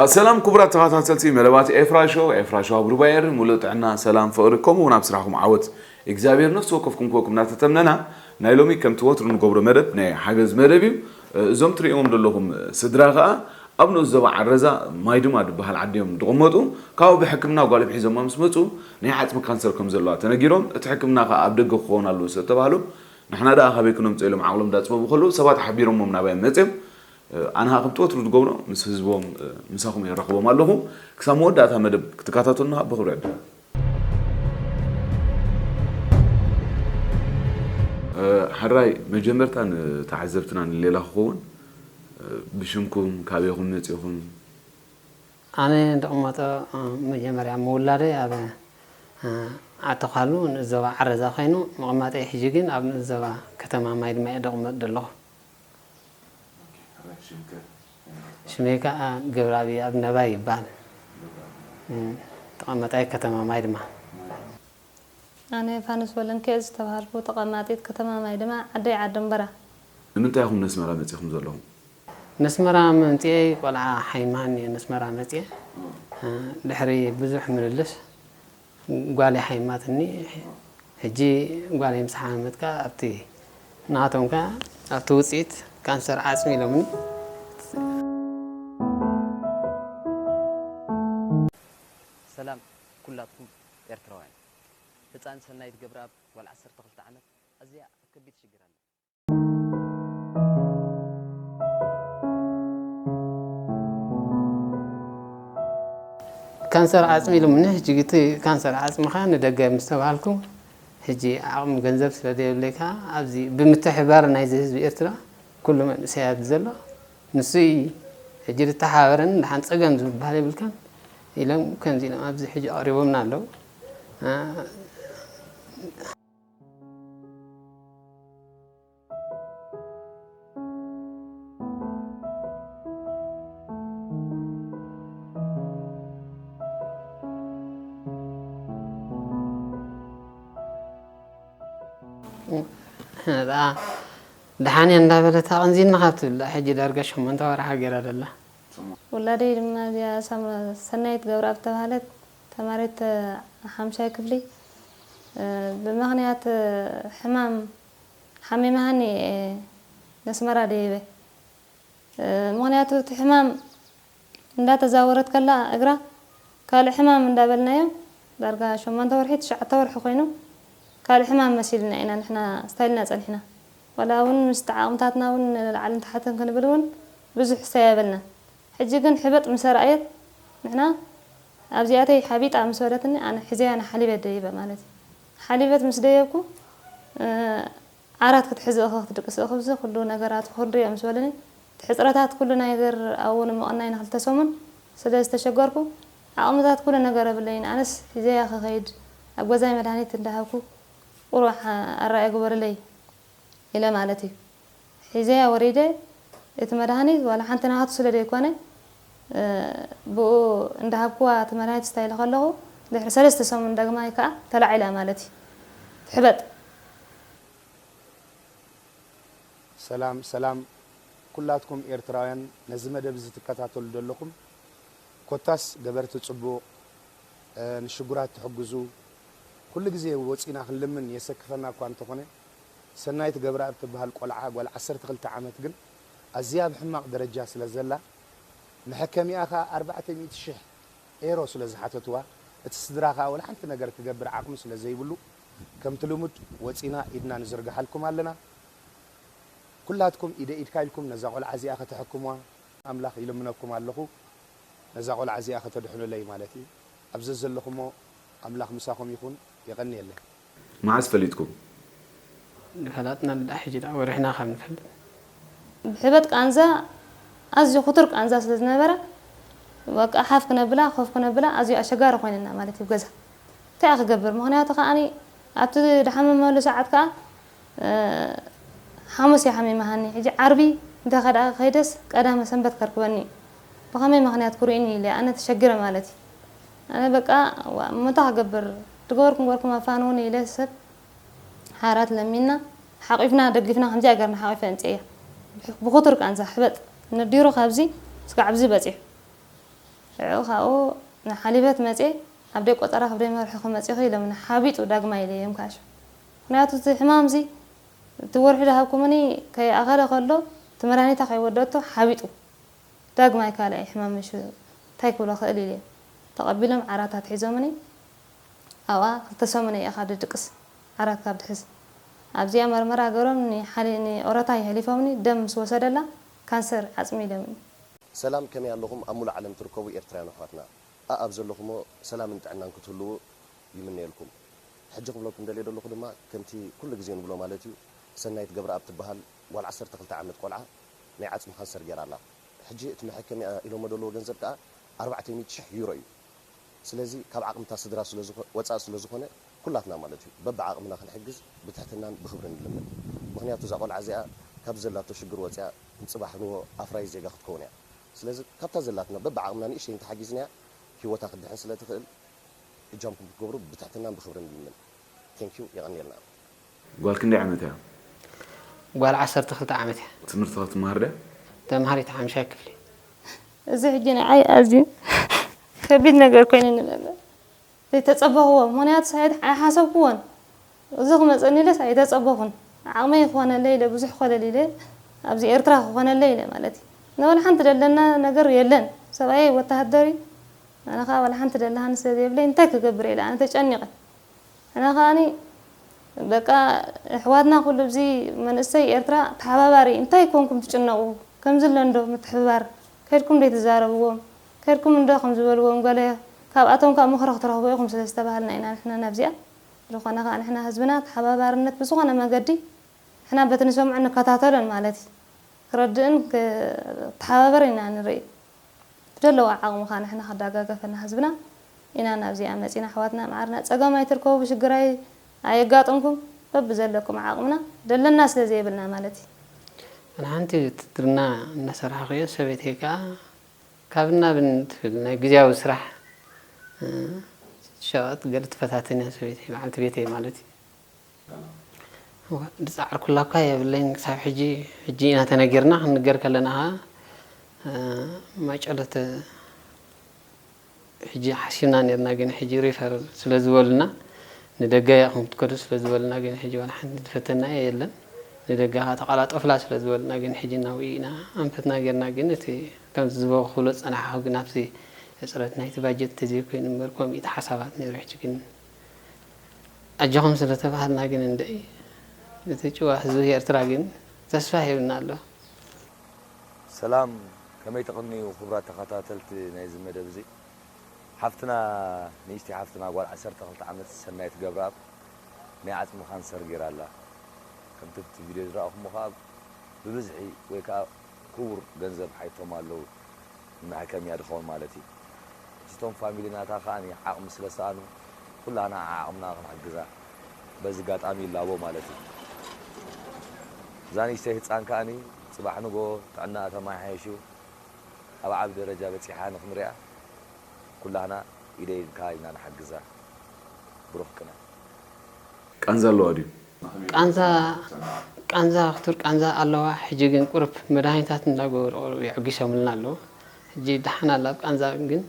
ኣሰላም ክቡራት ተኸታተልቲ መደባት ኤፍራ ሾው፣ ኤፍራ ሾው ኣብ ሩባ ኤር፣ ሙሉእ ጥዕና፣ ሰላም፣ ፍቕሪ፣ ከምኡ እውን ኣብ ስራሕኩም ዓወት እግዚኣብሔር ነፍሲ ወከፍኩም ክወኩም እናተተምነና፣ ናይ ሎሚ ከምቲ ወትሩ ንገብሮ መደብ ናይ ሓገዝ መደብ እዩ። እዞም ትርእይዎም ዘለኹም ስድራ ከኣ ኣብ ንኡስ ዞባ ዓረዛ ማይድማ ዝበሃል ዓዲ እዮም ዝቕመጡ። ካብኡ ብሕክምና ጓሎም ሒዞማ ምስ መጹ ናይ ዓጽሚ ካንሰር ከም ዘለዋ ተነጊሮም፣ እቲ ሕክምና ከኣ ኣብ ደገ ክኸውን ኣለዎ ስለ ዝተባህሉ፣ ንሕና ደኣ ካበይ ክነምጽኦ ኢሎም ዓቕሎም እንዳጽበቡ ከለዉ ሰባት ሓቢሮሞም ናባይ መጺኦም። ኣነ ከኣ ከምቲ ወትሩ ዝገብሮ ምስ ህዝቦም ምሳኹም የራኽቦም ኣለኹ። ክሳብ መወዳእታ መደብ ክትከታተሉና ብኽብሪ ዕድም። ሓራይ መጀመርታ ንተዓዘብትና ንሌላ ክኸውን ብሽምኩም ካበይኹም መጺኹም? ኣነ ዝቕመጦ መጀመርያ ምውላደይ ኣብ ዓዲ ዃሉ ንኡስ ዞባ ዓረዛ ኮይኑ ምቕማጠይ ሕጂ ግን ኣብ ንኡስ ዞባ ከተማ ማይድማ እየ ዝቕመጥ ዘለኹ። ሽመይ ከዓ ገብረኣብ ኣብነባይ ይበሃል። ተቐመጣይ ከተማ ማይድማ። ኣነ ፋኑስ ወለንኬ ዝተባሃልኩ ተቐማጢት ከተማ ማይድማ ዓደይ ዓዲ እምበራ። ንምንታይ ኢኹም ነስመራ መጺኹም ዘለኹም? ነስመራ ምምፅኤይ ቆልዓ ሓይማን እየ ነስመራ መፅየ። ድሕሪ ብዙሕ ምልልስ ጓል ሓይማትኒ። ሕጂ ጓል ምስ ሓመመት ከዓ ኣብቲ ናቶም ከዓ ኣብቲ ውፅኢት ካንሰር ዓፅሚ ኢሎምኒ። ሰላም ኩላትኩም ኤርትራውያን። ህፃን ሰናይት ገብረኣብ ጓል ዓሰርተ ክልተ ዓመት ኣዝያ ኣብ ከቢድ ሽግር ኣላ። ካንሰር ዓፅሚ ኢሎምኒ። ሕጂ እቲ ካንሰር ዓፅምኻ ንደገ ምስ ተባሃልኩ ሕጂ ዓቕሚ ገንዘብ ስለ ዘየብለይ ከዓ ኣብዚ ብምትሕብባር ናይዚ ህዝቢ ኤርትራ ኩሉ መንእሰያት ዘሎ ንሱ እዩ ሕጂ ዝተሓባበረኒ ደሓን ፀገም ዝበሃል የብልካን ኢሎም ከምዚ ኢሎም ኣብዚ ሕጂ ኣቕሪቦምና ኣለዉ። ደሓን እየ እንዳበለት ኣቐንዚና ካብ ትብላዕ ሕጂ ዳርጋ ሸሞንተ ወርሓ ገይራ ደላ። ውላደይ ድማ እዚኣ ሳምራ ሰናይት ገብረኣብ ዝተባህለት ተማሪት ሓምሻይ ክፍሊ ብምኽንያት ሕማም ሓሚማሃኒ እየ ነስመራ ደይበ። ምኽንያቱ እቲ ሕማም እንዳተዛወረት ከላ እግራ ካልእ ሕማም እንዳበልናዮ ዳርጋ ሸሞንተ ወርሒ ትሽዓተ ወርሒ ኮይኑ ካልእ ሕማም መሲልና ኢና ንሕና ስታይልና ጸኒሕና። ዋላ እውን ምስቲ ዓቕምታትና እውን ንላዕልን ታሕትን ክንብል እውን ብዙሕ እስተያበልና። ሕጂ ግን ሕበጥ ምስ ኣርኣየት ንሕና ኣብዚኣተይ ሓቢጣ ምስ በለትኒ ኣነ ሕዘያ ንሓሊበት ደይበ ማለት እዩ። ሓሊበት ምስ ደየብኩ ዓራት ክትሕዚ እኺ ክትድቅሲ እኺ ብዚ ኩሉ ነገራት ክኽርዱ እዮም ምስ በሉኒ እቲ ሕፅረታት ኩሉ ነገር ኣብኡ ንምቕናይ ንክልተ ሰሙን ስለ ዝተሸገርኩ ዓቕምታት ኩሉ ነገር የብለይን ኣነስ ሒዘያ ክኸይድ ኣብ ገዛይ መድሃኒት እንዳሃብኩ ቁሩብ ኣራእያ ግበርለይ ኢለ ማለት እዩ ሒዘያ ወሪደ እቲ መድሃኒት ዋላ ሓንቲ ናቱ ስለ ዘይኮነ ብኡ እንዳሃብክዋ እቲ መድሃኒት ስታይ ኢለ ከለኹ ድሕሪ ሰለስተ ሰሙን ዳግማይ ከዓ ተላዒላ ማለት እዩ ትሕበጥ። ሰላም ሰላም ኩላትኩም ኤርትራውያን ነዚ መደብ እዚ ትከታተሉ ዘለኹም ኮታስ ገበርቲ ጽቡቕ ንሽጉራት ትሕግዙ ኩሉ ግዜ ወጺና ክንልምን የሰክፈና እኳ እንተኾነ ሰናይት ገብረኣብ ትበሃል ቆልዓ ጓል ዓሰርተ ክልተ ዓመት ግን ኣዝያ ኣብ ሕማቕ ደረጃ ስለ ዘላ መሐከሚኣ ከኣ ኣርባዕተ ሚእቲ ሽሕ ኤሮ ስለ ዝሓተትዋ እቲ ስድራ ከኣ ወላ ሓንቲ ነገር ክገብር ዓቕሚ ስለ ዘይብሉ ከምቲ ልሙድ ወጺና ኢድና ንዝርግሓልኩም ኣለና። ኩላትኩም ኢደ ኢድካ ኢልኩም ነዛ ቆልዓ እዚኣ ከተሐክምዋ ኣምላኽ ይልምነኩም ኣለኹ። ነዛ ቆልዓ እዚኣ ከተድሕኑለይ ማለት እዩ። ኣብ ዘዘለኹሞ ኣምላኽ ምሳኹም ይኹን። የቐንየለይ። መዓስ ፈሊጥኩም? ንፈላጥና ደኣ ሕጂ ደኣ ወሪሕና ካብ ንፈልጥ። ብሕበጥ ቃንዛ ኣዝዩ ክቱር ቃንዛ ስለ ዝነበረ በቃ ሓፍ ክነብላ ኮፍ ክነብላ ኣዝዩ ኣሸጋሪ ኮይንና ማለት እዩ ገዛ እንታይ ክገብር ምክንያቱ ከዓኒ ኣብቲ ድሓመመሉ ሰዓት ከዓ ሓሙስ እያ ሓሚማሃኒ ሕጂ ዓርቢ እንተ ከዳ ከይደስ ቀዳመ ሰንበት ከርክበኒ እዩ ብኸመይ ምክንያት ክርእዩኒ ኢለ ኣነ ተሸጊረ ማለት እዩ ኣነ በቃ እሞ እንታይ ክገብር ትገበርኩም ገርኩም ኣፋንውኒ ኢለ ሰብ ሓራት ለሚና ሓቂፍና ደጊፍና ከምዚኣ ገርና ሓቂፈ ኣምፅኤያ ብክቱር ቃንዛ ሕበጥ ነዲሩ ካብዚ ስጋዕ ኣብዚ በፂሑ ሽዑ ካብኡ ንሓሊበት መፅየ፣ ኣብ ደይ ቆፀራ ክብደይ መርሑ ክመፅኹ ኢሎምኒ። ሓቢጡ ዳግማይ ኢለዮም ካሽ። ምኽንያቱ እቲ ሕማምዚ እቲ ወርሒ ዝሃብኩምኒ ከይኣኸለ ከሎ፣ እቲ መድሃኒታ ከይወደቶ ሓቢጡ። ዳግማይ ካልኣይ ሕማም ምሽ እንታይ ክብሎ ክእል ኢለ። ተቐቢሎም ዓራታት ሒዞምኒ ኣብኣ ክልተ ሰሙን እየ ኢኻ ድድቅስ ዓራት ካብ ድሕዝ። ኣብዚኣ መርመራ ገሮም ንሓሊ-፣ ንኦረታ ይሕሊፎምኒ ደም ምስ ወሰደላ ካንሰር ዓጽሚ ኢሎምኒ። ሰላም ከመይ ኣለኹም ኣብ ሙሉእ ዓለም ትርከቡ ኤርትራውያን ኣሕዋትና ኣኣብ ዘለኹሞ ሰላምን ጥዕናን ክትህልዉ ይምነየልኩም። ሕጂ ክብለኩም ደልየ ዘለኹ ድማ ከምቲ ኩሉ ግዜ ንብሎ ማለት እዩ ሰናይት ገብረኣብ ትበሃል ጓል ዓሰርተ ክልተ ዓመት ቆልዓ ናይ ዓጽሚ ካንሰር ገይራ ኣላ። ሕጂ እቲ መሐከሚኣ ኢሎሞ ደለዎ ገንዘብ ከኣ ኣርባዕተ ሚእቲ ሽሕ ዩሮ እዩ። ስለዚ ካብ ዓቕምታ ስድራ ስለዝኾ-፣ ወጻኢ ስለዝኾነ ኩላትና ማለት እዩ በብዓቕምና ክንሕግዝ ብትሕትናን ብኽብርን ንልምን። ምኽንያቱ እዛ ቆልዓ እዚኣ ካብ ዘላቶ ሽግር ወጺኣ ንጽባሕ ንሆ ኣፍራይ ዜጋ ክትከውን እያ። ስለዚ ካብታ ዘላትና በብዓቕምና ንእሽተይ እንተሓጊዝናያ ህይወታ ክትድሕን ስለ ትኽእል እጃምኩም ክትገብሩ ብትሕትናን ብኽብርን ንልምን። Thank you፣ የቐንየልና። ጓል ክንደይ ዓመት እያ? ጓል ዓሰርተ ክልተ ዓመት እያ። ትምህርቲ ከ ትመሃር ድያ? ተምሃሪት ሓምሻይ ክፍሊ። እዚ ሕጂ ንዓይ ኣዝዩ ከቢድ ነገር ኮይኑ ንመበ ዘይተጸበኽዎ ምኽንያቱ ሳይድ ኣይሓሰብክዎን። እዚ ክመጸኒ ኢለስ ኣይተጸበኹን። ዓቕመይ ክኾነለይ ኢለ ብዙሕ ኮለል ኢለ ኣብዚ ኤርትራ ክኾነለይ ኢለ ማለት እዩ። ንወላ ሓንቲ ደለና ነገር የለን። ሰብኣየይ ወተሃደር እዩ። ኣነ ከዓ ወላ ሓንቲ ደላሃኒ ስለ ዘይብለይ እንታይ ክገብር ኢለ ኣነ ተጨኒቐ። ሕና ከኣኒ በቃ ኣሕዋትና ኩሉ ኣብዚ መንእሰይ ኤርትራ ተሓባባሪ እንታይ ኮንኩም ትጭነቑ ከምዚ ኣሎ እንዶ ምትሕብባር ከድኩም ደይ ትዛረብዎም ከድኩም እንዶ ከም ዝበልዎም ገለ ካብኣቶም ካብ ምኽሪ ክትረኽቡ ኢኹም ስለ ዝተባሃልና ኢና ንሕና ናብዚኣ ዝኾነ ከኣ ንሕና ህዝብና ተሓባባርነት ብዝኾነ መገዲ ንሕና በቲ ንሰምዖ ንከታተሎን ማለት እዩ ክረድእን ክተሓባበር ኢና ንርኢ ብደለዎ ዓቕሙ ከኣ ንሕና ከዳጋገፈና ህዝብና ኢና ናብዚኣ መጺና ኣሕዋትና ማዓርና ጸገም ኣይትርከቡ ብሽግር ኣይ ኣየጋጥምኩም በብዘለኩም ዓቕምና ደለና ስለ ዘይብልና ማለት እዩ። ኣነ ሓንቲ ውትድርና እናሰራሕኹ እየ ሰበይተይ ከኣ ካብ እናብን ትብል ናይ ግዝያዊ ስራሕ ሸቐጥ ገለ ትፈታተን እያ ሰበይተይ በዓልቲ ቤተይ ማለት እዩ። ዝፀዓርኩላ እኳ የብለይን ክሳብ ሕጂ ሕጂ ኢና ተነጊርና ክንንገር ከለና ከዓ ማጨሎት ሕጂ ሓሲብና ነርና ግን ሕጂ ሪፈር ስለ ዝበሉና ንደገ ኢኹም ክትከዱ ስለ ዝበሉና ግን ሕጂ ዋላ ሓንቲ ዝፈተና የለን ንደገ ከዓ ተቀላጠፉላ ስለ ዝበሉና ግን ሕጂ እናውኢ ኢና ኣንፈትና ገርና ግን እቲ ከምዚ ዝበኩ ክብሎ ዝፀናሓኹ ግን ኣብዚ ሕፅረት ናይቲ ባጀት እንተዘይኮይኑ እምበር ኮሚኢቲ ሓሳባት ነይሩ ሕጂ ግን ኣጆኹም ስለ ተባሃልና ግን እንድዒ እቲ ጭዋ ህዝቢ ኤርትራ ግን ተስፋ ሂብና ኣሎ። ሰላም ከመይ ትቕንዩ ክቡራት ተኸታተልቲ ናይዚ መደብ እዚ። ሓፍትና ንእሽቲ ሓፍትና ጓል ዓሰርተ ክልተ ዓመት ሰናይት ገብረኣብ ናይ ዓጽሚ ካንሰር ገይራ ኣላ። ከምቲ ኣብቲ ቪድዮ ዝረኣኹሞ ከኣ ብብዝሒ ወይ ከኣ ክቡር ገንዘብ ሓይቶም ኣለዉ። ንመሐከምያ ድኸውን ማለት እዩ። እቶም ፋሚሊ ናታ ከኣ ዓቕሚ ስለ ዝሰኣኑ ኩላህና ዓዓቕምና ክንሕግዛ በዚ ጋጣሚ ይላቦ ማለት እዩ። እዛ ንእሽተይ ህፃን ከኣ ፅባሕ ንጎ ጥዕናኣ ተመሓየሹ ኣብ ዓቢ ደረጃ በፂሓ ንክንሪኣ ኩላህና ኢደይ ኢድካ ኢልና ንሓግዛ። ብሩኽ ቅነ። ቃንዛ ኣለዋ ድዩ? ቃንዛ ቃንዛ ክቱር ቃንዛ ኣለዋ ሕጂ ግን ቁሩብ መድሃኒታት እንዳገበሩ ቁሩብ የዕጊሶምልና ኣለዉ ሕጂ ደሓን ኣላ ኣብ ቃንዛ ግን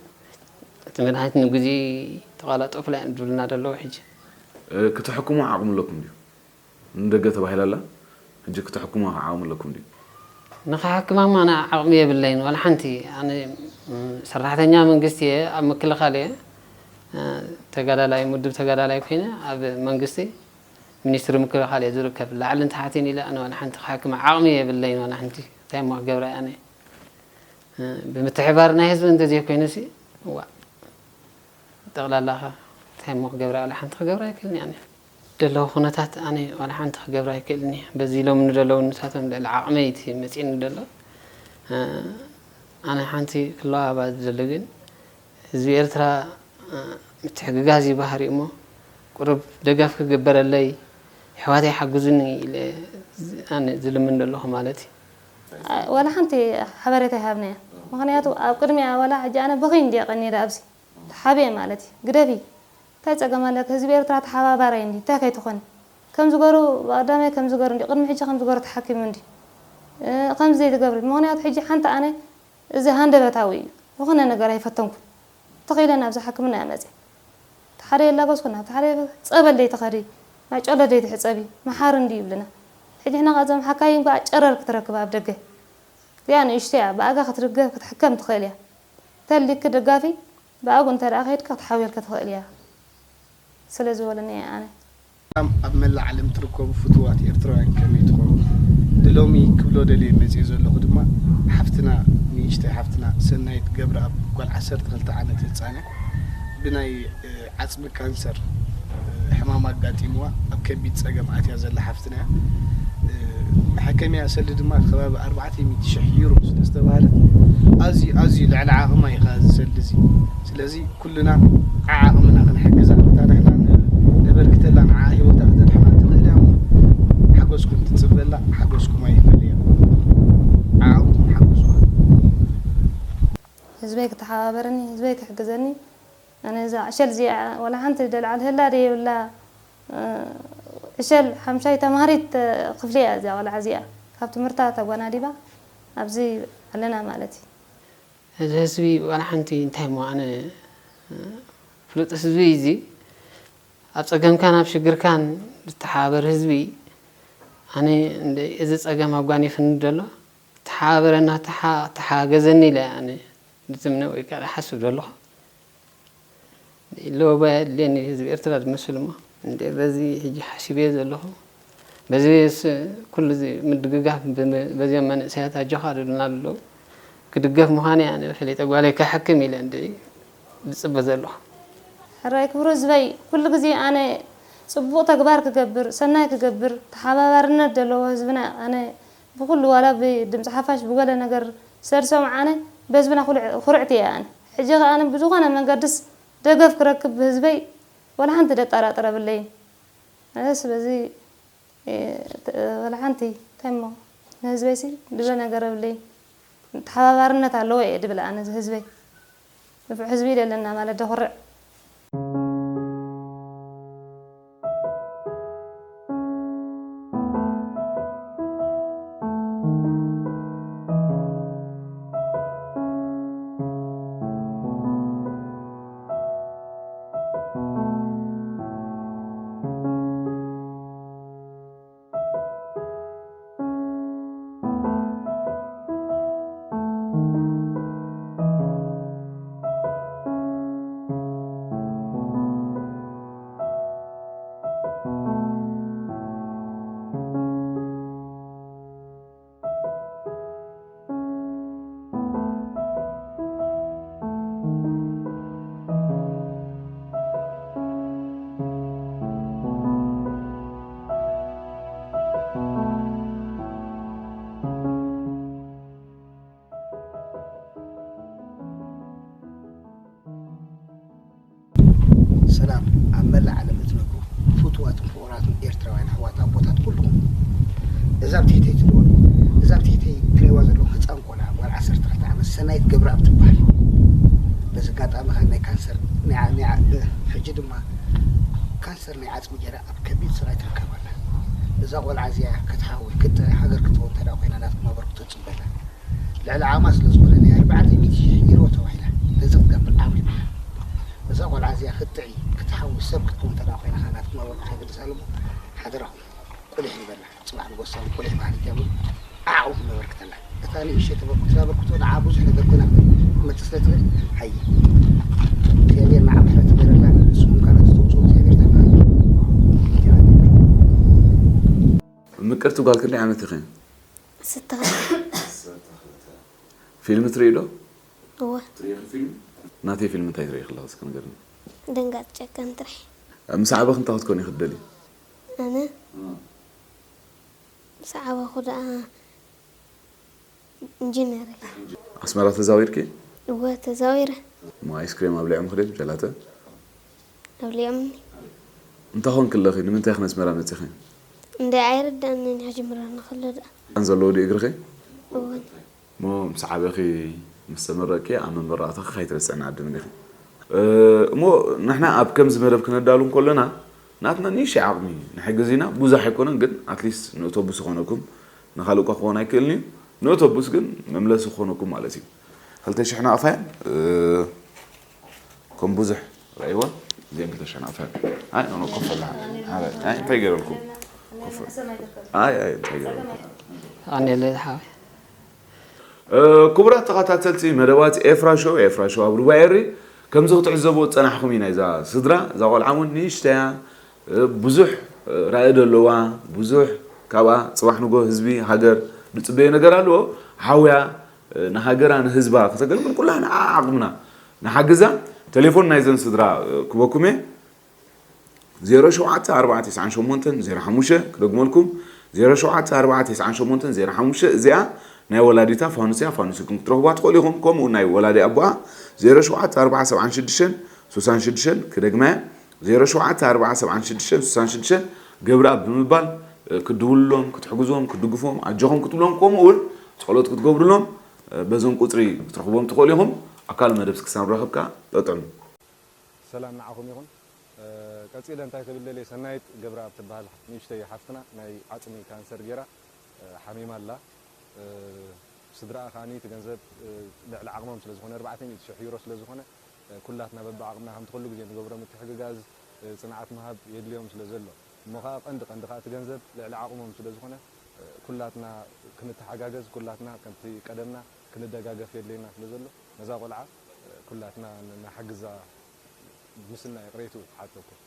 እቲ መድሃኒት ንግዜ ተቐላጠፉላ እዮም ዝብሉና ዘለዉ ሕጂ። ክትሕክሙ ዓቕሚ ኣለኩም ድዩ? ንደገ ተባሂላ ኣላ ሕጂ ክትሕክሙ ዓቕሚ ኣለኩም ድዩ? ንኽሓክማ እማ ኣነ ዓቕሚ የብለይን ዋላ ሓንቲ ኣነ ሰራሕተኛ መንግስቲ እየ ኣብ ምክልኻል እየ ተጋዳላይ ምዱብ ተጋዳላይ ኮይነ ኣብ መንግስቲ ሚኒስትሪ ምክልኻል እየ ዝርከብ ላዕልን ታሕትን ኢለ ኣነ ዋላ ሓንቲ ክሓክማ ዓቕሚ የብለይን ዋላ ሓንቲ እንታይ እሞ ክገብራ እየ ኣነ ብምትሕባር ናይ ህዝቢ እንተዘይኮይኑሲ ዋእ ጠቕላላኻ እንታይ እሞ ክገብራ ዋላ ሓንቲ ክገብራ ኣይክእልን እየ ኣነ ደለኹ ኩነታት ኣነ ዋላ ሓንቲ ክገብራ ኣይክእልን እየ በዚ ኢሎም ንደለዉ ንሳቶም ልዕሊ ዓቕመይ እቲ መፂእኒ ደሎ ኣነ ሓንቲ ክለዋባ ዝደሊ ግን ህዝቢ ኤርትራ ምትሕግጋዝ እዩ ባህሪኡ እሞ ቁሩብ ደገፍ ክግበረለይ ኣሕዋተይ ሓግዙኒ ኢለ ኣነ ዝልምን ዘለኹ ማለት እዩ። ዋላ ሓንቲ ሓበሬታ ይሃብናያ ምኽንያቱ ኣብ ቅድሚያ ዋላ ሕጂ ኣነ በኺ እንድየ ቀኒደ ኣብዚ ተሓብየ ማለት እዩ ግደፊ እንታይ ፀገም ኣለኪ ህዝቢ ኤርትራ ተሓባባራይ እንዲ እንታይ ከይትኾኒ ከምዚ ገሩ ብቐዳማይ ከምዚ ገሩ እንዲ ቅድሚ ሕጂ ከምዚ ገሩ ተሓኪሙ እንዲ ከምዚ ዘይትገብሪ ምኽንያቱ ሕጂ ሓንቲ ኣነ እዚ ሃንደበታዊ እዩ ዝኾነ ነገር ኣይፈተንኩን። ተኺለ ናብዚ ሓክምና እያ መፅየ። እቲ ሓደ የላገስኩ፣ ናብቲ ሓደ ጸበል ደይትኸዲ፣ ማይ ጨሎ ደይትሕጸቢ፣ መሓሪ እንዲ ይብልና። ሕጂ ሕና ቃዞም ሓካይም ብኣ ጨረር ክትረክብ ኣብ ደገ። እዚኣ ንእሽቶ እያ፣ ብኣጋ ክትድገፍ ክትሕከም ትኽእል እያ። ተሊክ ደጋፊ፣ ብኣጉ እንተ ደኣ ከይድካ ክትሓውየልካ ትኽእል እያ። ስለ ዝበሉኒ እየ ኣነ። ሰላም ኣብ መላእ ዓለም ትርከቡ ፍቱዋት ኤርትራውያን ከመይ ትኾኑ? ንሎሚ ክብሎ ደልየ መጽየ ዘለኹ ድማ ሓፍትና ንእሽተይ ሓፍትና ሰናይት ገብረኣብ ጓል ዓሰርተ ክልተ ዓመት ህጻን እያ። ብናይ፣ እ፣ ዓጽሚ ካንሰር፣ እ፣ ሕማም ኣጋጢምዋ ኣብ ከቢድ ጸገም ኣትያ ዘላ ሓፍትና እያ። እ፣ መሐከሚያ ሰልዲ ድማ ከባቢ ኣርባዕተ ሚእቲ ሽሕ ዩሮ ስለ ዝተባህለት ኣዝዩ፣ ኣዝዩ ልዕሊ ዓቕማ እዩ ኸኣ እዚ ሰልዲ እዚ። ስለዚ ኩልና ዓዓቕምና ክንሕግዛ፣ እታ ንሕና ን-፣ ነበርክተላ ንዓኣ ህይወታ ክተድሕና ትኽእል እያ እሞ፣ ሓገዝኩም ትጽበላ፣ ሓገዝኩም ኣይፈለያ። ዓዓቕምኩም ሓግዙ። ህዝበይ ክተሓባበረኒ፣ ህዝበይ ክሕግዘኒ፣ ኣነ እዛ ዕሸል እዚኣ ዋላ ሓንቲ ደልዓል ህላ ደየብላ፣ እ፣ ዕሸል ሓምሻይ ተማሃሪት ክፍሊ እያ እዚኣ ቆልዓ እዚኣ። ካብ ትምህርታ ተጓናዲባ ኣብዚ ኣለና ማለት እዩ። እዚ ህዝቢ ዋላ ሓንቲ እንታይ እሞ ኣነ፣ እ፣ ፍሉጥ ህዝቢ እዩ እዚ። ኣብ ጸገምካን ኣብ ሽግርካን ዝተሓባበር ህዝቢ። ኣነ እንደ-፣ እዚ ጸገም ኣጓኒፍኒ ዘሎ ተሓባበረና፣ ተሓ-፣ ተሓገዘኒ ኢለ ኣነ ዝምነ ወይ ከዓ ሓስብ ዘለኹ። ሎባ የድልየኒ ህዝቢ ኤርትራ ዝመስል እሞ እንደ በዚ ሕጂ ሓሲበዮ ዘለኹ። በዚ ስ-፣ ኩሉ እዚ ምድግጋፍ ብመ-፣ በዚኦም መንእሰያት ኣጆኻ ዝብሉና ኣለዉ። ክድገፍ ምዃነይ ኣነ ፈሊጠ ጓለይ ክሕክም ኢለ እንደ ዝጽበ ዘለኹ። ሕራይ ክብሩ ህዝበይ፣ ኩሉ ግዜ ኣነ ጽቡቕ ተግባር ክገብር፣ ሰናይ ክገብር፣ ተሓባባርነት ዘለዎ ህዝብና ኣነ ብኹሉ ዋላ ብድምፂ ሓፋሽ ብገለ ነገር ሰድሶም ኣነ በህዝብና ኩልዕ-፣ ኩርዕቲ እየ ኣነ። ሕጂ ከኣ ኣነ ብዝኾነ መንገድስ ደገፍ ክረክብ ብህዝበይ ዋላ ሓንቲ ደጠራጥር የብለይን። ኣነስ በዚ፣ እ፣ ተ-፣ ዋላ ሓንቲ እንታይ እሞ ንህዝበይሲ ድበ ነገር የብለይን። ተሓባባርነት ኣለዎ እየ ድብል ኣነ እዚ ህዝበይ። ንፉዕ ህዝቢ ኢለ ኣለና ማለት ደኹርዕ። ሰላም ኣብ መላእ ዓለም እትነብሩ ፍቱዋትን ፍቑራትን ኤርትራውያን ኣሕዋት ኣቦታት ኩልኹም፣ እዛ ኣብ ትሕተይ ትሪእዋ፣ እዛ ኣብ ትሕተይ ትሪእዋ ዘለኹም ህፃን ቆልዓ ጓል ዓሰርተ ክልተ ዓመት ሰናይት ገብረኣብ ትበሃል። በዚ ኣጋጣሚ ኸኣ ናይ ካንሰር ናይ ዓ-፣ ናይ ዓ-፣ ብ-፣ ሕጂ ድማ ካንሰር ናይ ዓጽሚ ገይራ ኣብ ከቢድ ስቓይ ትርከብ ኣላ። እዛ ቆልዓ እዚኣ ክትሓዊ፣ ክትጥዒ፣ ሃገር ክትህቦ እንተ ደኣ ኮይና ናትኩም ኣበርክቶ ትጽበ ኣላ። ልዕሊ ዓቕማ ስለ ዝኾነ ናይ ኣርባዕተ ሚእቲ ሽሕ ዩሮ ተባሂላ ነዚ ክትገብር ዓዊማ። እዛ ቆልዓ እዚኣ ክትጥዒ፣ ክትሓዊ፣ ሰብ ክትከውን እንተ ደኣ ኮይና ኸኣ ናትኩም ኣበርክቶ የገድስ ኣሎ እሞ ሓደራኹም ቁሊሕ ንበላ። ጽባሕ ንጎሳ እውን ቁሊሕ ማለት እያ እሞ ዓቕምኩም ነበርክተላ። እታ ንእሽተይ ተበርክቶ፣ ተበርክቶ ንዓ ብዙሕ ነገር ኮይና ክትመጽእ ስለ ትኽእል፣ ሃየ። እግዚኣብሔር ንዓ ምሕረት ይገረላ፣ ንስኹም ካልኦት ዝተውፅኡ እግዚኣብሔር ተባረኹ። ምቅርቲ ጓል ክንደይ ዓመት ኢኺ? ዓሰርተ ክልተ። ፊልም ትርኢ ዶ? እወ። ትርኢ ፊልም? ናተይ ፊልም እንታይ ትርኢ ከለኺ እስኪ ንገርኒ። ደንጋጽ ጨካን ትርኢ። ምስ ዓበኺ እንታይ ክትኮኒ ኢኺ ትደልዪ? ኣነ? እ። ምስ ዓበኹ ደኣ ኢንጂነር እየ። ኣስመራ ተዛዊርኪ? እወ፣ ተዛዊረ። እሞ ኣይስክሬም ኣብሊዖምኺ ድዮም፣ ጀላተ? ኣብሊዖምኒ። እንታይ ኾንኪ ኣለኺ? ንምንታይ ኢኺ ንኣስመራ መጺኺ? እንደ ኣይርዳእንን ሕጂ ምራን ንኸሎ ደኣ። ኣን ዘለዎ ድዩ እግርኺ? እወን። እሞ ምስ ዓበኺ፣ ምስ ተመረቅኪ ኣብ መመረቕታኺ ከይትረስዕና ዕድም እንዲኺ። እ፣ እሞ ንሕና ኣብ ከምዚ መደብ ክነዳሉ እንከለና ናትና ንእሽተይ ዓቕሚ ንሕግዝ ኢና፣ ብዙሕ ኣይኮነን ግን ኣትሊስት ንእቶብስ ዝኾነኩም፣ ንኻልእ እኳ ክኸውን ኣይክእልን እዩ፣ ንእቶብስ ግን መምለሲ ክኾነኩም ማለት እዩ። ክልተ ሽሕ ናቕፋ እየን። እ፣ ከም ብዙሕ ረእይወን። እዚአን ክልተ ሽሕ ናቕፋ እየን። ኣይ፣ ኖ፣ ኖ፣ ኮፍ በላ። ኣይ፣ ኣይ፣ እንታይ ገይረልኩም? ኮፍ። ኣይ፣ ኣይ፣ እንታይ ገይረልኩም? ኣኔለ ሓወይ። እ፣ ክቡራት ተኸታተልቲ መደባት ኤፍራ ሾው፣ ኤፍራ ሾው ኣብ ሩባ ኤሪ፣ ከምዚ ክትዕዘብዎ ዝጸናሕኩም እዩ ናይዛ ስድራ። እዛ ቆልዓ እውን ንእሽተያ፣ እ፣ ብዙሕ፣ እ፣ ራእይ ዘለዋ፣ ብዙሕ ካብኣ ጽባሕ ንጎ ህዝቢ ሃገር ዝጽበዮ ነገር ኣለዎ። ሓውያ፣ እ፣ ንሃገራ ንህዝባ ከተገልግል ኩላህና ዓቕምና ንሓግዛ። ቴሌፎን ናይዘን ስድራ፣ እ፣ ክበኩም እየ። ዜሮ ሸውዓተ ኣርባዓ ተስዓን ሸሞንተን ዜሮ ሓሙሽተ ክደግመልኩም፣ ዜሮ ሸውዓተ ኣርባዓ ተስዓን ሸሞንተን ዜሮ ሓሙሽተ። እዚኣ ናይ ወላዲታ ፋኑስ እያ፣ ፋኑስ ኢልኩም ክትረኽቡዋ ትኽእሉ ኢኹም። ከምኡ ናይ ወላዲ ኣቦኣ ዜሮ ሸውዓተ ኣርባዓ ሰብዓን ሽዱሽተን ስሳን ሽዱሽተን ክደግማ እያ፣ ዜሮ ሸውዓተ ኣርባዓ ሰብዓን ሽዱሽተን ስሳን ሽዱሽተን ገብረኣብ ብምባል፣ እ፣ ክትድውሉሎም፣ ክትሕግዝዎም፣ ክትድግፍዎም፣ ኣጆኹም ክትብሎም፣ ከምኡ እውን ጸሎት ክትገብሩሎም፣ እ፣ በዞም ቁጽሪ ክትረኽብዎም ትኽእሉ ኢኹም። ኣካል መደብ ክሳብ ረኸብካ ጠጥዑም። ሰላም ንዓኹም ይኹን። እ፣ ቀጺለ እንታይ ክብል ደልየ፣ ሰናይት ገብረኣብ ትበሃል ንእሽተይ ሓፍትና ናይ ዓጽሚ ካንሰር ገይራ፣ እ፣ ሓሚማ ኣላ። እ፣ ስድራኣ ከኣኒ እቲ ገንዘብ፣ እ፣ ልዕሊ ዓቕሞም ስለ ዝኾነ፣ ኣርባዕተ ሚእቲ ሽሕ ዩሮ ስለ ዝኾነ፣ እ፣ ኩላትና በብዓቕምና ከምቲ ኩሉ ግዜ ንገብሮ ምትሕግጋዝ፣ እ፣ ጽንዓት ምሃብ የድልዮም ስለ ዘሎ፣ እሞ ኸኣ ቀንዲ ቀንዲ ኸኣ እቲ ገንዘብ ልዕሊ ዓቕሞም ስለ ዝኾነ፣ እ፣ ኩላትና ክንተሓጋገዝ፣ ኩላትና ከምቲ ቀደምና ክንደጋገፍ የድልየና ስለ ዘሎ፣ ነዛ ቆልዓ፣ እ፣ ኩላትና ን-፣ ንሓግዛ ምስናይ ይቕሬቱ ክሓተኩም።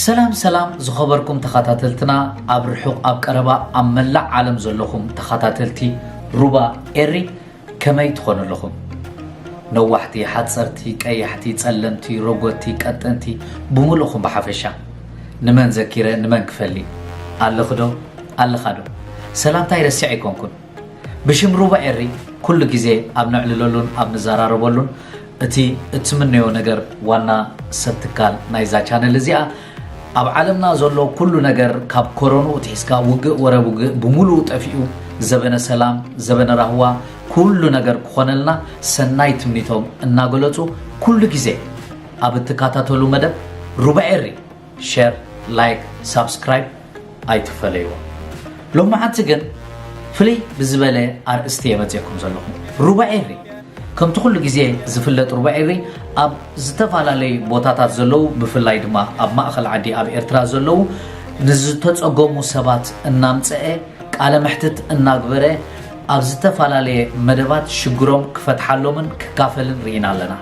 ሰላም ሰላም ዝኸበርኩም ተኸታተልትና፣ ኣብ ርሑቕ ኣብ ቀረባ ኣብ መላእ ዓለም ዘለኹም ተኸታተልቲ ሩባ ኤሪ፣ ከመይ ትኾኑ ኣለኹም? ነዋሕቲ፣ ሓጸርቲ፣ ቀያሕቲ፣ ጸለምቲ፣ ረጎድቲ፣ ቀጠንቲ፣ ብምሉእኹም ብሓፈሻ። ንመን ዘኪረ ንመን ክፈሊ? ኣለኹ ዶ? ኣለኻ ዶ? ሰላምታይ ረሲዐ ኣይኮንኩን። ብሽም ሩባ ኤሪ ኩሉ ግዜ ኣብ ነዕልለሉን ኣብ ንዘራረበሉን፣ እቲ እትምነዮ ነገር ዋና ሰብ ትካል ናይዛ ቻነል እዚኣ፣ ኣብ ዓለምና ዘሎ ኩሉ ነገር ካብ ኮሮንኡ ትሒዝካ ውግእ ወረ ውግእ ብምሉኡ ጠፊኡ፣ ዘበነ ሰላም፣ ዘበነ ራህዋ፣ ኩሉ ነገር ክኾነልና ሰናይ ትምኒቶም እናገለጹ፣ ኩሉ ግዜ ኣብ እትከታተሉ መደብ ሩባ ኤሪ ሸር፣ ላይክ፣ ሳብስክራይብ ኣይትፈለይዎ። ሎማዓንቲ ግን ፍልይ ብዝበለ ኣርእስቲ እየ መፅኤኩም ዘለኹ። ሩባ ኤሪ፣ ከምቲ ኩሉ ግዜ ዝፍለጥ፣ ሩባ ኤሪ ኣብ ዝተፈላለዩ ቦታታት ዘለዉ፣ ብፍላይ ድማ ኣብ ማእኸል ዓዲ ኣብ ኤርትራ ዘለዉ ንዝተፀገሙ ሰባት እናምፀአ ቃለ መሕትት እናግበረ ኣብ ዝተፈላለየ መደባት ሽግሮም ክፈትሓሎምን ክካፈልን ርኢና ኣለና።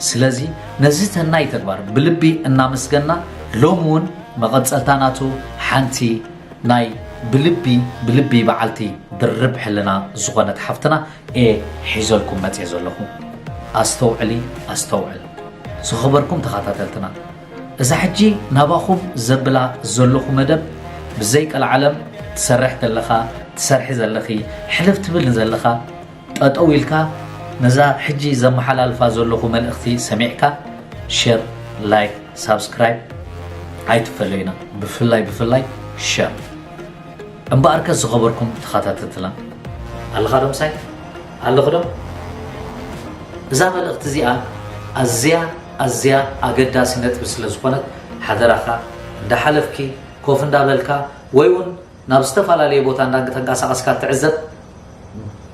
ስለዚ ነዚ ተናይ ተግባር ብልቢ እናመስገና፣ ሎሚ እውን መቐጸልታ ናቱ ሓንቲ ናይ ብልቢ ብልቢ በዓልቲ ድርብ ሕልና ዝኾነት ሓፍትና እየ ሒዘልኩም መጽየ ዘለኹ። ኣስተውዕሊ፣ ኣስተውዕል። ዝኸበርኩም ተኸታተልትና፣ እዛ ሕጂ ናባኹም ዘብላ ዘለኹ መደብ ብዘይ ቀልዓለም ትሰርሕ ዘለኻ፣ ትሰርሒ ዘለኺ፣ ሕልፍ ትብል ንዘለኻ፣ ጠጠው ኢልካ ነዛ ሕጂ ዘመሓላልፋ ዘለኹ መልእኽቲ ሰሚዕካ፣ ሼር፣ ላይክ፣ ሳብስክራይብ ኣይትፈለዩና። ብፍላይ ብፍላይ ሸር። እምበኣርከስ ዝኸበርኩም ተኸታተልትና፣ ኣለኻ ዶ ምሳይ? ኣለኹ ዶ? እዛ መልእኽቲ እዚኣ ኣዝያ ኣዝያ ኣገዳሲ ነጥቢ ስለ ዝኾነት፣ ሓደራኻ እንዳሓለፍኪ፣ ኮፍ እንዳበልካ፣ ወይ እውን ናብ ዝተፈላለየ ቦታ እንዳተንቀሳቐስካ ትዕዘብ፣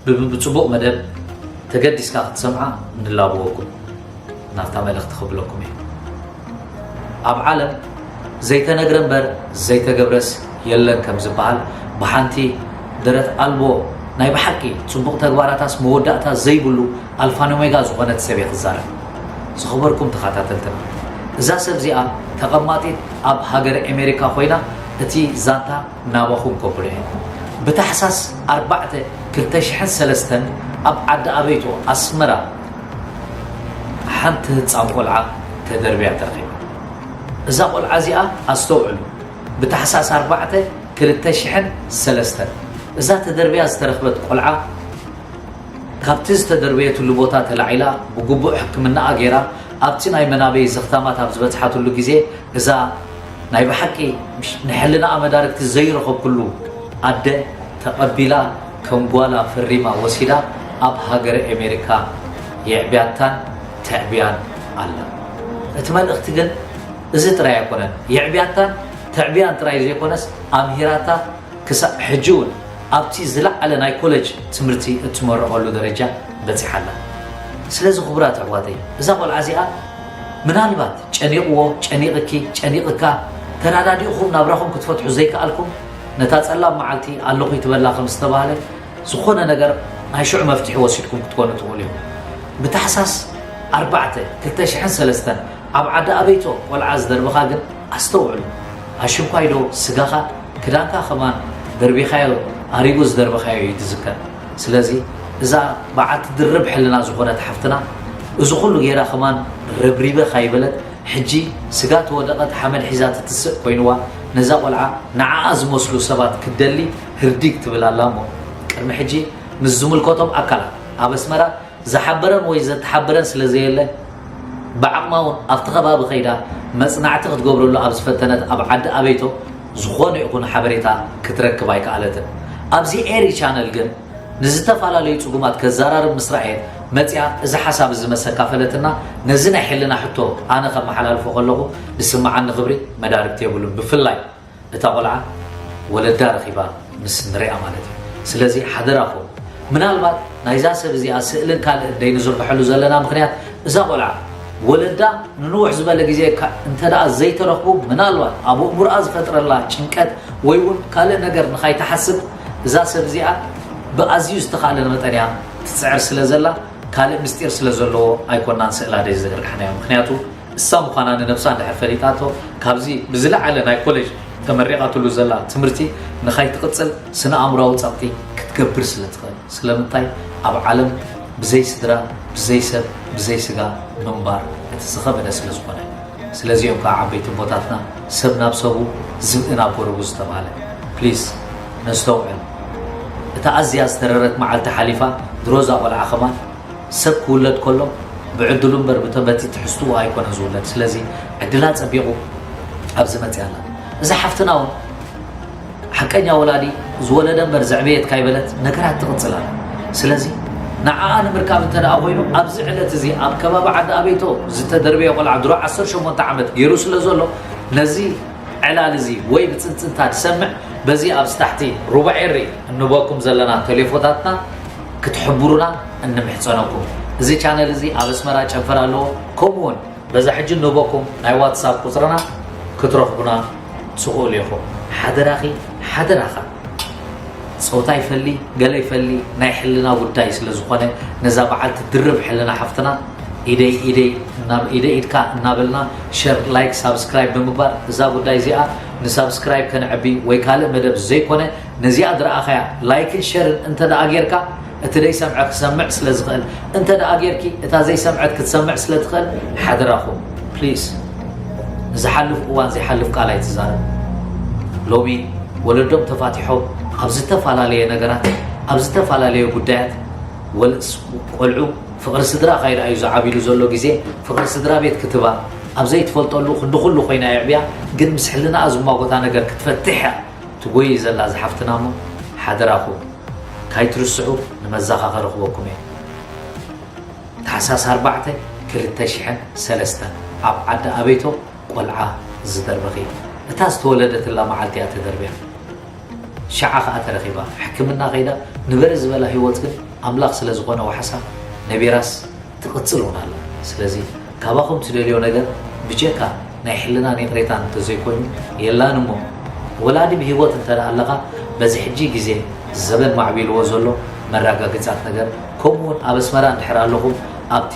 ብ- ብጽቡቕ መደብ ተገዲስካ ክትሰምዓ ንላበወኩም። ናብታ መልእኽቲ ክብለኩም እየ። ኣብ ዓለም ዘይተነግረ እምበር ዘይተገብረስ የለን ከም ዝበሃል፣ ብሓንቲ ደረት ኣልቦ ናይ ብሓቂ ጽቡቕ ተግባራታስ መወዳእታ ዘይብሉ ኣልፋን ኦሜጋ ዝኾነት ሰብ እየ ክዛረብ። ዝኸበርኩም ተኸታተልትና፣ እዛ ሰብ እዚኣ ተቐማጢት ኣብ ሃገረ ኣሜሪካ ኮይና፣ እቲ ዛንታ ናባኹም ከብሎ እየ። ብታሕሳስ ኣርባዕተ ክልተ ሽሕን ሰለስተን ኣብ ዓዲ ኣበይቶ ኣስመራ ሓንቲ ህጻን ቆልዓ ተደርብያ ተረኺባ። እዛ ቆልዓ እዚኣ ኣስተውዕሉ፣ ብታሕሳስ ኣርባዕተ ክልተ ሽሕን ሰለስተን እዛ ተደርብያ ዝተረኽበት ቆልዓ ካብቲ ዝተደርበየትሉ ቦታ ተላዒላ ብግቡእ ሕክምናኣ ገይራ ኣብቲ ናይ መናበይ ዘኽታማት ኣብ ዝበጽሓትሉ ግዜ እዛ ናይ ብሓቂ ንሕልናኣ መዳርግቲ ዘይረኸብኩሉ ኣደ ተቐቢላ ከም ጓላ ፈሪማ ወሲዳ ኣብ ሃገረ ኣሜሪካ የዕብያታን ተዕብያን ኣላ። እቲ መልእኽቲ ግን እዚ ጥራይ ኣይኮነን። የዕብያታን ተዕብያን ጥራይ ዘይኮነስ ኣምሂራታ ክሳብ ሕጂ እውን ኣብቲ ዝለዓለ ናይ ኮለጅ ትምህርቲ እትመረቐሉ ደረጃ በጺሓ ኣላ። ስለዚ ክቡራት ኣሕዋተይ፣ እዛ ቆልዓ እዚኣ ምናልባት ጨኒቕዎ፣ ጨኒቕኪ፣ ጨኒቕካ፣ ተረዳዲእኹም ናብራኹም ክትፈትሑ ዘይከኣልኩም፣ ነታ ጸላም መዓልቲ ኣለኹ ይትበላ ከም ዝተባህለ፣ ዝኾነ ነገር ናይ ሽዑ መፍትሒ ወሲድኩም ክትኮኑ ትኽእሉ ኢኹም። ብታሕሳስ ኣርባዕተ ክልተ ሽሕን ሰለስተን ኣብ ዓዲ ኣበይቶ ቆልዓ ዝደርበኻ ግን ኣስተውዕሉ። ኣሽንኳይ ዶ ስጋኻ፣ ክዳንካ ከማን ደርቢኻዮ፣ ኣሪጉ ዝደርበኻዮ እዩ ዝዝከር። ስለዚ እዛ በዓልቲ ድርብ ሕልና ዝኾነት ሓፍትና፣ እዚ ኩሉ ጌራ ከማን ረብሪበ ካይበለት፣ ሕጂ ስጋ ተወደቐት ሓመድ ሒዛ ትትስእ ኮይንዋ፣ ነዛ ቆልዓ ንዓኣ ዝመስሉ ሰባት ክትደሊ ህርዲግ ትብል ኣላ እሞ፣ ቅድሚ ሕጂ ምስ ዝምልከቶም ኣካላት ኣብ ኣስመራ ዝሓበረን ወይ ዘተሓበረን ስለ ዘየለ፣ ብዓቕማ እውን ኣብቲ ከባቢ ከይዳ መጽናዕቲ ክትገብረሉ ኣብ ዝፈተነት ኣብ ዓዲ ኣበይቶ ዝኾነ ይኹን ሓበሬታ ክትረክብ ኣይከኣለትን። ኣብዚ ኤሪ ቻነል ግን ንዝተፈላለዩ ጽጉማት ከዘራርብ ምስ ረኣየት መጺኣ እዚ ሓሳብ እዚ መስ ኣካፈለትና። ነዚ ናይ ሕልና ሕቶ ኣነ ከመሓላልፎ ከለኹ ዝስምዓኒ ክብሪ መዳርግቲ የብሉን። ብፍላይ እታ ቆልዓ ወለዳ ረኺባ ምስ ንሪኣ ማለት እዩ። ስለዚ ሓደራኹም፣ ምናልባት ናይዛ ሰብ እዚኣ ስእልን ካልእን ደይንዝርግሐሉ ዘለና ምኽንያት፣ እዛ ቆልዓ ወለዳ ንንውሕ ዝበለ ግዜ እካ እንተ ደኣ ዘይተረኽቡ፣ ምናልባት ኣብ ኣእምሮኣ ዝፈጥረላ ጭንቀት ወይ እውን ካልእ ነገር ንኻይትሓስብ፣ እዛ ሰብ እዚኣ ብኣዝዩ ዝተኻእለ መጠን እያ ትጽዕር ስለ ዘላ፣ ካልእ ምስጢር ስለ ዘለዎ ኣይኮናን ስእላ ደይ ዝዘርጋሕናዮ። ምኽንያቱ እሳ ምዃና ንነብሳ እንድሕር ፈሊጣቶ፣ ካብዚ ብዝለዓለ ናይ ኮሌጅ ተመሪቓትሉ ዘላ ትምህርቲ ንኻይትቕጽል ስነ ኣእምሮኣዊ ጸቕጢ ክትገብር ስለ ትኽእል። ስለምንታይ? ኣብ ዓለም ብዘይ ስድራ፣ ብዘይ ሰብ፣ ብዘይ ስጋ ምንባር እቲ ዝኸበደ ስለ ዝኾነ። ስለዚ እዮም ከዓ ዓበይቲ ኣቦታትና ሰብ ናብ ሰቡ፣ ዝብኢ ናብ ጎረቡ ዝተባህለ። ፕሊስ ነስተውዕል። እታ ኣዝያ ዝተረረት መዓልቲ ሓሊፋ፣ ድሮ እዛ ቆልዓ ከማን ሰብ ክውለድ ከሎ ብዕድሉ እምበር ብተ-፣ በቲ ትሕዝትኡ ኣይኮነን ዝውለድ። ስለዚ ዕድላ ጸቢቑ ኣብዚ መጽያ ኣላ። እዛ ሓፍትና እውን ሓቀኛ ወላዲ ዝወለደ እምበር ዘዕበየት ካይበለት ነገራት ትቕጽል ኣላ። ስለዚ ንዓኣ ንምርካብ እንተ ደኣ ኮይኑ ኣብዚ ዕለት እዚ ኣብ ከባቢ ዓዲ ኣበይቶ ዝተደርበየ ቆልዓ ድሮ ዓሰርተ ሸሞንተ ዓመት ገይሩ ስለ ዘሎ ነዚ ዕላል እዚ ወይ ብጽንጽንታ ዝሰምዕ በዚ ኣብዚ ታሕቲ ሩባ ኤሪ እንበኩም ዘለና ቴሌፎታትና ክትሕብሩና እንምሕጸነኩም። እዚ ቻነል እዚ ኣብ ኣስመራ ጨንፈር ኣለዎ። ከምኡ እውን በዛ ሕጂ እንህበኩም ናይ ዋትሳፕ ቁጽርና ክትረኽቡና ትኽእሉ ኢኹም። ሓደራኺ፣ ሓደራኻ። ጾታ ይፈሊ፣ ገለ ይፈሊ፣ ናይ ሕልና ጉዳይ ስለ ዝኾነ ነዛ በዓልቲ ድርብ ሕልና ሓፍትና ኢደይ ኢደይ ናብ ኢደ ኢድካ እናበልና ሸር፣ ላይክ፣ ሳብስክራይብ ብምግባር እዛ ጉዳይ እዚኣ ንሳብስክራይብ ከነዕቢ ወይ ካልእ መደብ ዘይኮነ ነዚኣ ዝረኣኻያ ላይክን ሸርን እንተ ደኣ ጌርካ እቲ ዘይሰምዐ ክሰምዕ ስለ ዝኽእል እንተ ደኣ ጌርኪ እታ ዘይሰምዐት ክትሰምዕ ስለ ትኽእል ሓደራኹም ፕሊስ ንዝሓልፍ እዋን ዘይሓልፍ ቃል ኣይትዛረብ። ሎሚ ወለዶም ተፋቲሖም ኣብ ዝተፈላለየ ነገራት ኣብ ዝተፈላለየ ጉዳያት ወልስ ቆልዑ ፍቕሪ ስድራ ካይዳ እዩ ዝዓቢሉ ዘሎ ግዜ ፍቕሪ ስድራ ቤት ክትባ ኣብ ዘይትፈልጠሉ ክንዲ ኩሉ ኮይና የዕብያ ግን ምስ ሕልናኣ ዝማጎታ ነገር ክትፈትሕ እያ ትጎይ ዘላ ዝሓፍትና እሞ ሓደራኹም ካይትርስዑ ንመዛኻኸሪ ክበኩም እየ። ታሕሳስ ኣርባዕተ ክልተ ሽሕን ሰለስተን ኣብ ዓዲ ኣበይቶ ቆልዓ ዝደርበኺ እታ ዝተወለደትላ መዓልቲ እያ ተደርብያ። ሽዓ ኸኣ ተረኺባ ሕክምና ከይዳ ንበሪ ዝበላ ህይወት ግን ኣምላኽ ስለ ዝኾነ ዋሕሳ ነቢራስ ትቕጽል እውን ኣላ። ስለዚ ካባኹም ትደልዮ ነገር ብጀካ ናይ ሕልናን ይቕሬታን እንተዘይኮይኑ የላን እሞ ወላዲ ብህይወት እንተ ደኣ ኣለኻ በዚ ሕጂ ግዜ ዘበን ማዕቢልዎ ዘሎ መራጋግጻት ነገር ከምኡ እውን ኣብ ኣስመራ እንድሕር ኣለኹም ኣብቲ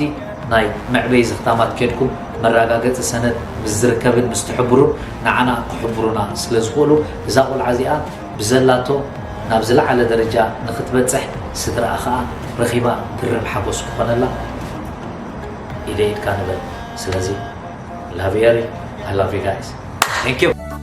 ናይ መዕበዪ ዝኽታማት ኬድኩም መራጋገጺ ሰነድ ምስ ዝርከብን ምስ ትሕብሩን ንዓና ክሕብሩና ስለ ዝኽእሉ እዛ ቆልዓ እዚኣ ብዘላቶ ናብ ዝለዓለ ደረጃ ንኽትበጽሕ ስድራኣ ኸኣ ረኺባ ድርብ ሓጎስ ክኾነላ ኢደ ኢድካ ንበል። ስለዚ love you I love you guys. Thank you.